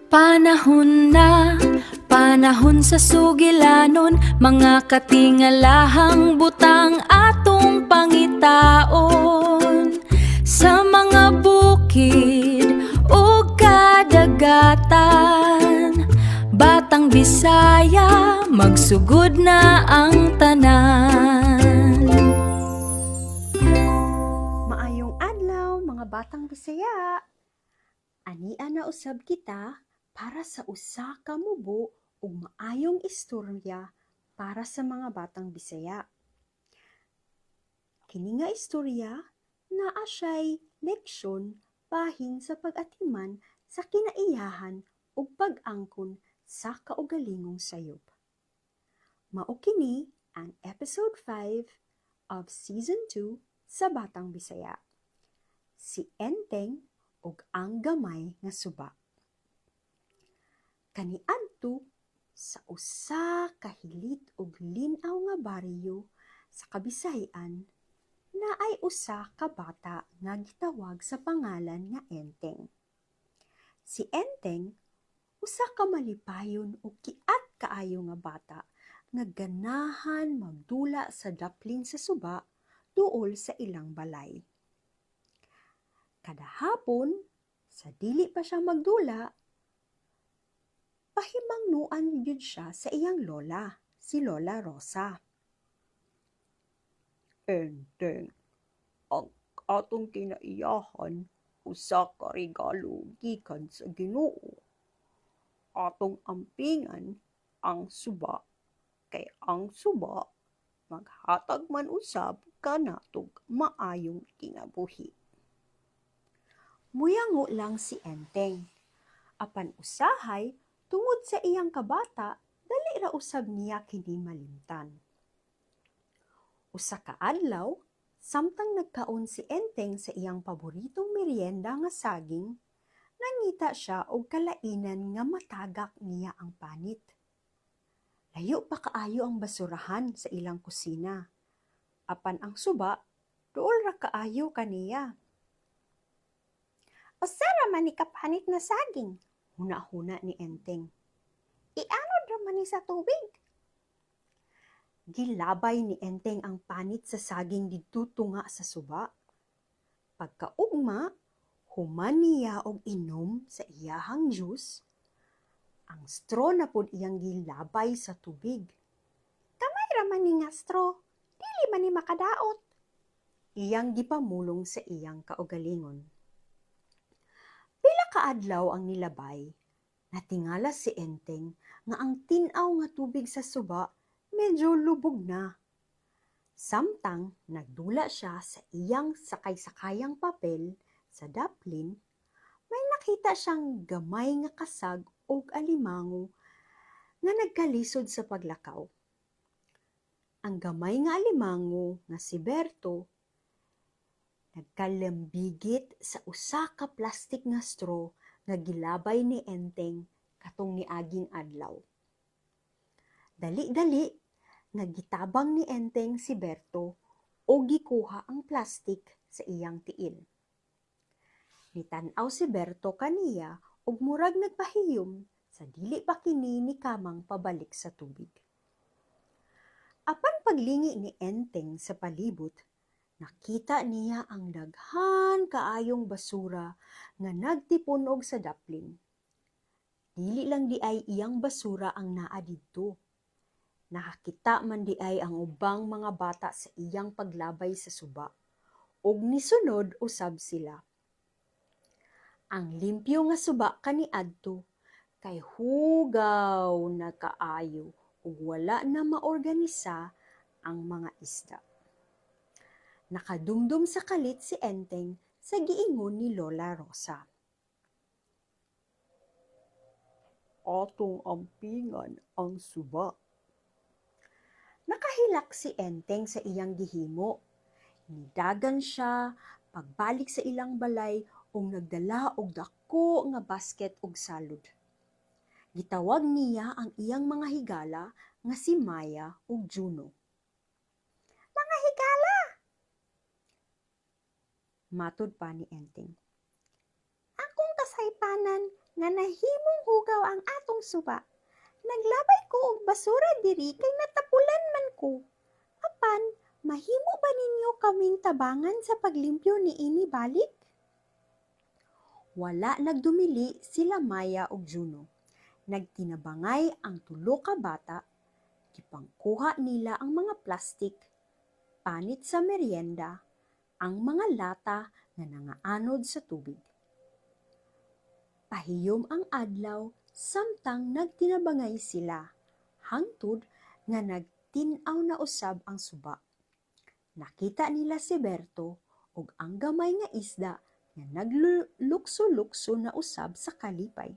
Panahon na, panahon sa sugilanon, mga katingalahang butang atong pangitaon sa mga bukid ug kadagatan. Batang Bisaya, magsugod na ang tanan. Maayong adlaw, mga batang Bisaya. Ania na usab kita para sa usa ka mubo ug maayong istorya para sa mga batang Bisaya. Kini nga istorya naa siya'y leksyon bahin sa pag-atiman sa kinaiyahan ug pag-angkon sa kaugalingong sayop. Mao kini ang episode 5 of season 2 sa Batang Bisaya. Si Enteng ug ang gamay nga suba. Kaniadto sa usa ka hilit ug lin-aw nga baryo sa Kabisayan, naay usa ka bata nga gitawag sa pangalan nga Enteng. Si Enteng usa ka malipayon ug kiat kaayo nga bata nga ganahan magdula sa daplin sa suba duol sa ilang balay. Kada hapon, sa dili pa siya magdula, pahimangnuan gyud siya sa iyang lola, si Lola Rosa. "Enteng, ang atong kinaiyahan usa ka regalo gikan sa Ginoo. Atong ampingan ang suba kay ang suba maghatag man usab kanatog maayong kinabuhi." Muyango lang si Enteng. Apan usahay, tungod sa iyang kabata, dali ra usab niya kini malimtan. Usa ka adlaw, samtang nagkaon si Enteng sa iyang paboritong merienda nga saging, nangita siya og kalainan nga matagak niya ang panit. Layo pa kaayo ang basurahan sa ilang kusina. Apan ang suba, duol ra kaayo kaniya. "Usa ra man ni ka panit na saging," huna-huna ni Enteng. "Ianod ra man ni sa tubig." Gilabay ni Enteng ang panit sa saging didto tunga sa suba. Pagkaugma, human niya og inom sa iyahang juice, ang straw na pud iyang gilabay sa tubig. "Gamay ra man ni nga straw, dili man ni makadaot," iyang gipamulong sa iyang kaugalingon. Pila ka adlaw ang nilabay, natingala si Enteng nga ang tin-aw nga tubig sa suba medyo lubog na. Samtang nagdula siya sa iyang sakay-sakayang papel sa daplin, may nakita siyang gamay nga kasag og alimango nga nagkalisod sa paglakaw. Ang gamay nga alimango nga si Berto nagkalambigit sa usa ka plastik nga straw nga gilabay ni Enteng katong niaging adlaw. Dali-dali nga gitabang ni Enteng si Berto ug gikuha ang plastik sa iyang tiil. Nitan-aw si Berto kaniya ug murag nagpahiyom sa dili pa kini nikamang pabalik sa tubig. Apan paglingi ni Enteng sa palibot, nakita niya ang daghan kaayong basura nga nagtipunog sa daplin. Dili lang diay iyang basura ang naa didto. Nakakita man diay ang ubang mga bata sa iyang paglabay sa suba ug nisunod usab sila. Ang limpyo nga suba kaniadto kay hugaw na kaayo ug wala na maorganisa ang mga isda. Nakadumdum sa kalit si Enteng sa giingon ni Lola Rosa. "Atong ampingan ang suba." Nakahilak si Enteng sa iyang gihimo. Nidagan siya pagbalik sa ilang balay ug nagdala og dako nga basket og salud. Gitawag niya ang iyang mga higala nga si Maya ug Juno. "Mga higala," matud pa ni Enteng. "Akong kasayuran Kasaypanan nga nahimong hugaw ang atong suba. Naglabay ko og basura diri kay natapulan man ko. Apan, mahimo ba ninyo kaming tabangan sa paglimpyo niini balik?" Wala nagdumili sila Maya ug Juno. Nagtinabangay ang tulo ka bata, gipangkuha nila ang mga plastik, panit sa merienda, ang mga lata nga nangaanod sa tubig. Pahiyom ang adlaw samtang nagtinabangay sila, hangtod nga nagtin-aw na usab ang suba. Nakita nila si Berto ug ang gamay nga isda nga naglukso-lukso na usab sa kalipay.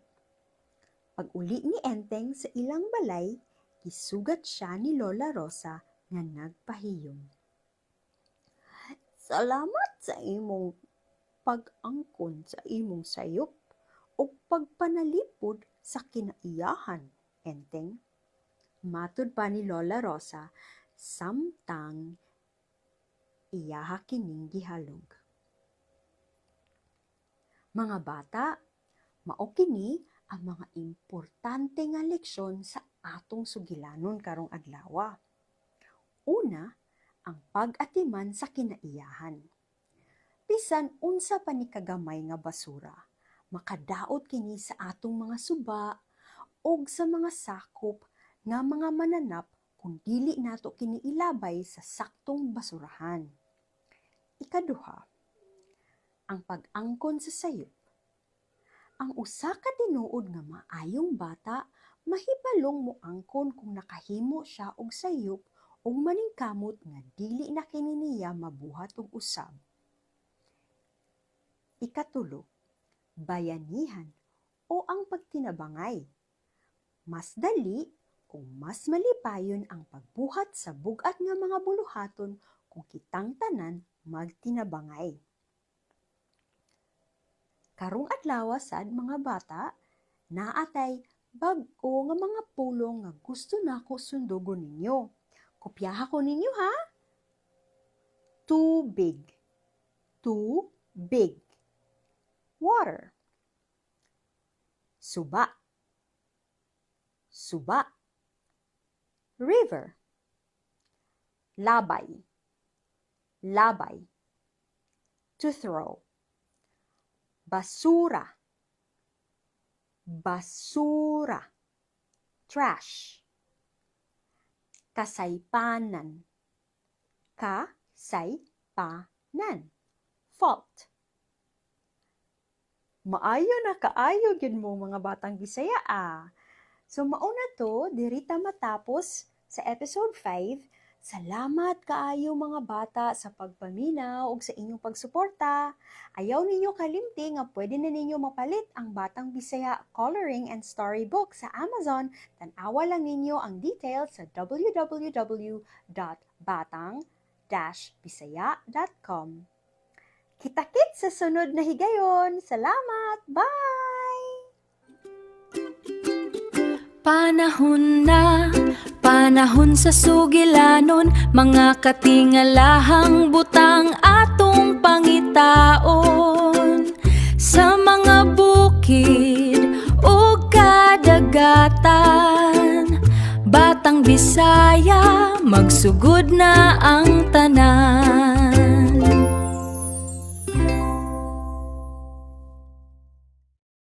Pag-uli ni Enteng sa ilang balay, gisugat siya ni Lola Rosa nga nagpahiyom. "Salamat sa imong pag-angkon sa imong sayop ug pagpanalipod sa kinaiyahan, Enteng," matud pa ni Lola Rosa samtang iyaha kining gihalog. Mga bata, mao kini ang mga importante nga leksyon sa atong sugilanon karong adlawa. Una, ang pag-atiman sa kinaiyahan. Bisan unsa pa ni kagamay nga basura, makadaot kini sa atong mga suba ug sa mga sakop nga mga mananap kung dili nato kini ilabay sa saktong basurahan. Ikaduha, ang pag-angkon sa sayop. Ang usa ka tinuod nga maayong bata mahibalong moangkon kung nakahimo siya og sayop ug maningkamot nga dili na kini niya mabuhat og usab. Ikatulo, bayanihan o ang pagtinabangay. Mas dali ug mas malipayon ang pagbuhat sa bug-at nga mga buluhaton kung kitang tanan magtinabangay. Karong adlaw sad, mga bata, naa tay bag-o nga mga pulong nga gusto nako sundugon ninyo. Kopyaha ko ninyo ha. Tubig. Tubig. Water. Suba. Suba. River. Labay. Labay. To throw. Basura. Basura. Trash. Kasaypanan. Ka-say-pa-nan. Fault. Maayo na kaayo gyud mo, mga batang Bisaya ah. So mao na to, diri ta matapos sa episode 5. Salamat kaayo, mga bata, sa pagpaminaw ug sa inyong pagsuporta. Ayaw ninyo kalimti nga pwede na ninyo mapalit ang Batang Bisaya Coloring and Storybook sa Amazon. Tan-awa lang ninyo ang details sa www.batang-bisaya.com. Kita-kits sa sunod na higayon. Salamat! Bye! Panahon na, panahon sa sugilanon, mga katingalahang butang atong pangitaon sa mga bukid ug kadagatan. Batang Bisaya, magsugod na ang tanan.